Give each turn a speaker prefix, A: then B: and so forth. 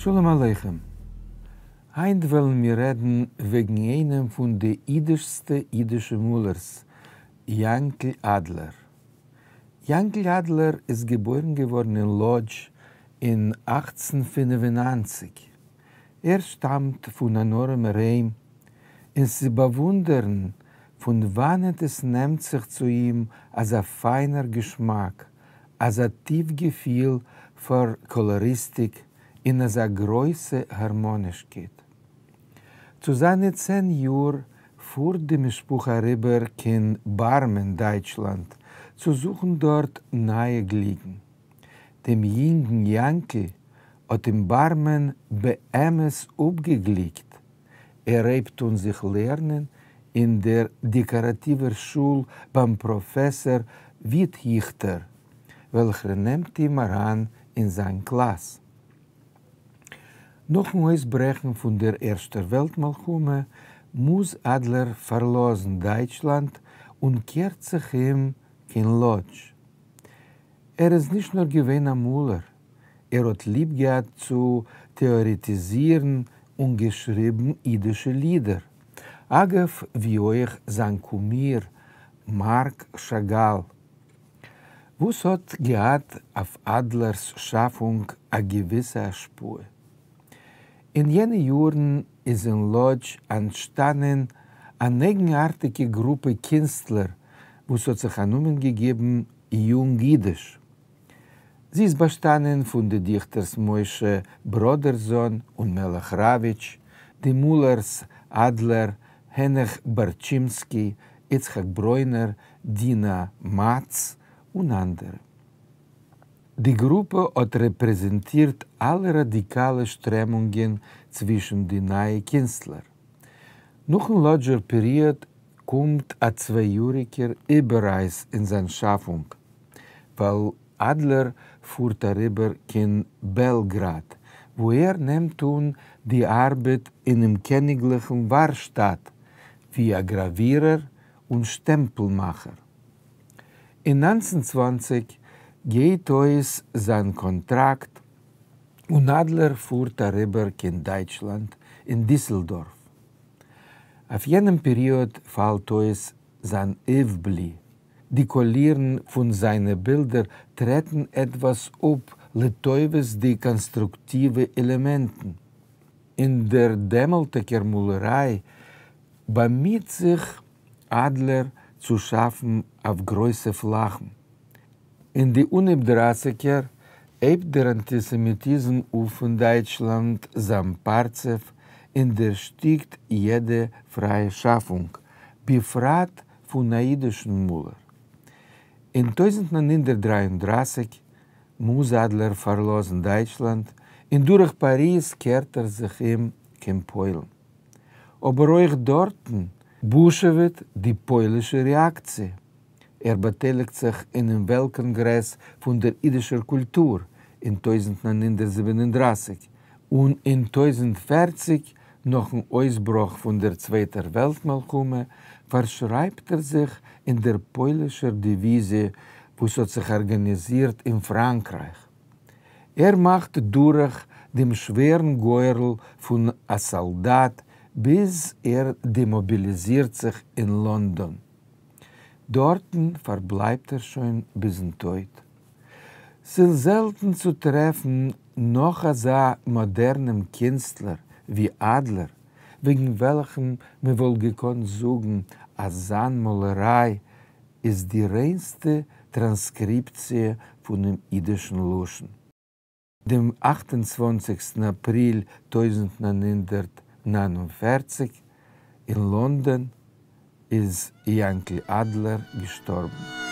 A: שלום עליכם. היינט וועלן מיר רעדן וועגן איינעם פון די אידישסטע אידישע מאלערס, יאנקל אדלער. יאנקל אדלער איז געבוירן געווארן אין לאדזש אין 1895. ער שטאמט פון אן ארעמער היים, און ס'איז באוואונדערן פון וואנעט עס נעמט זיך צו אים אזא פיינער געשמאק, אזא טיף געפיל פאר קאלאריסטיק און אזא גרויסע הארמאנישקייט. צו זיינע 10 יאר פארט די משפחה אריבער קיין בארמען, דייטשלאנד, צו זוכן דארט נייע גליקן. דעם יונגן יאנקל האט אין בארמען באמת אפגעגליקט. ער הייבט אן זיך לערנען אין דער דעקאראטיווער שול ביים פראפעסאר וויטהיכטער, וועלכער נעמט אים אריין אין זיין קלאס. נאכן אויסברעכן פון דער ערשטער וועלט מלחמה מוז אדלער פארלאזן דייטשלאנד און קערט זיך אום קיין לאדזש. ער איז נישט נאר געווען א מאלער, ער האט ליב געהאט צו טעארעטיזירן און געשריבן אידישע לידער. אגב, ווי אויך זיין קומיר מארק שאגאל, וואס האט געהאט אויף אדלער'ס שאפונג א געוויסע השפעה. אין יענע יארן איז אין לאדזש אנטשטאנען אן אייגנארטיגע גרופע קינסטלער וואס האט זיך א נאמען געגעבן יונג אידיש. זי איז באשטאנען פון די דיכטערס משה בראדערזאן און מלך ראוויטש, די מאלערס אדלער, הענעך בארטשימסקי, יצחק ברוינער, דינה מאץ און אנדערע. די גרופע האט רעפרעזענטירט אלע ראדיקאלע שטרעמונגען צווישן די נייע קינסטלער. נאכן לאדזשער פעריאד קומט א צוויי-יאריגער איבעררייס אין זיין שאפונג, ווייל אדלער פארט אריבער קיין בעלגראד, וואו ער נעמט אן די ארבעט אינעם קעניגליכן ווארשטאט ווי א גראווירער און שטעמפל מאכער. אין 1920 גייט אויס זיין קאנטראקט און אדלער פארט אריבער קיין דייטשלאנד אין דיסלדארף. אויף יענעם פעריאד פאלט אויס זיין אויפבלי, די קאלירן פון זיינע בילדער טרעטן עטוואס אפ לטובת די קאנסטרוקטיווע עלעמענטן. אין דער דעמאלטיגער מאלעריי באמיט זיך אדלער צו שאפן אויף גרויסע פלאכן. אין די אנהייב דרייסיגער הייבט דער אנטיסעמיטיזם אויף אין דייטשלאנד זיין פרצוף און דערשטיקט יעדע פרייע שאפונג, בפרט פון א אידישן מאלער. אין 1933 מוז אדלער פארלאזן דייטשלאנד און דורך פאריז קערט ער זיך אום קיין פוילן. אבער אויך דארטן בושעוועט די פוילישע רעאקציע. ער באטייליגט זיך אינעם וועלט-קאנגרעס פון דער אידישער קולטור אין 1937, און אין 1040, נאכן אויסברוך פון דער צווייטער וועלט-מלחמה, פארשרייבט ער זיך אין דער פוילישער דיוויזיע וואס האט זיך ארגאניזירט אין פראנקרייך. ער מאכט דורך דעם שווערן גורל פון א סאלדאט ביז ער דעמאביליזירט זיך אין לאנדאן. דארטן פארבלייבט ער שוין ביזן טויט. ס'איז זעלטן צו טרעפן נאך אזא מאדערנעם קינסטלער ווי אדלער, וועגן וועלכן מען וואלט געקאנט זאגן אז זיין מאלעריי איז די ריינסטע טראנסקריפציע פונעם אידישן לשון. דעם 28 אפריל 1949 אין לאנדאן איז יאנקל אדלער געשטארבן.